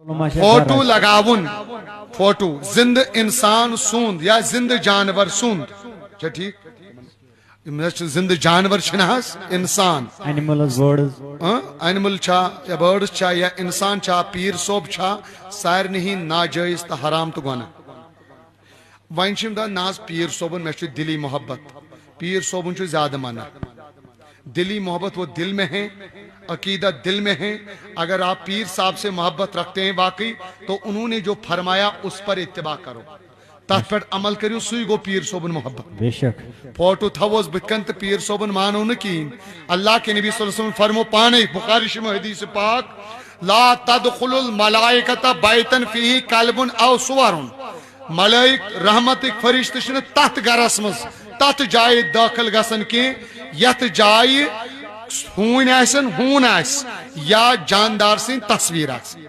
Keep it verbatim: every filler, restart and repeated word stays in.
Photo لگاوُن، photo زندٕ انسان سُنٛد یا زندٕ جانور سُنٛد، چھا ٹھیک؟ یِم حظ چھِ زندٕ جانور، چھِنہٕ حظ انسان؟ Animals, birds. اینمل چھا یا بٲرڈس چھا یا انسان چھا، پیٖر صٲب چھا، سارنٕے ہِنٛدۍ ناجٲیز تہٕ حرام تہٕ گۄناہ۔ وۄنۍ چھِ یِم دَپان، نہ حظ، پیٖر صٲبُن، مےٚ چھُ دِلی محبت، پیٖر صٲبُن چھُ زیادٕ منع۔ دِلی محبت وہ دِل میں ہے، عقیدت دِل میں ہے۔ اگر آپ پیر صاحب سے محبت رکھتے ہیں واقعی، تو انہوں نے جو فرمایا، اس پر اتباع کرو، تتھ پٮ۪ٹھ عمل کٔرِو، سُے گوٚو پیٖر صٲبُن محبت۔ بے شک۔ فوٹو تھاووس بٕتھِ کَنہِ تہٕ پیٖر صٲبُن مانو نہٕ کِہیٖنۍ۔ اللہ کے نبی صلی اللہ علیہ وسلم فرمو پانے، بخاری شریف حدیث پاک، لا تدخل الملائکۃ بیتا فیہ کلب او صور۔ ملائک، رحمتٕکۍ فرشتہٕ چھِنہٕ تتھ گرس منٛز، تتھ جایہِ دٲخل گژھان کینٛہہ، یتھ جایہِ ہوٗنۍ آسن، ہوٗن آسہِ یا جاندار سٕنٛز تصویر آسہِ۔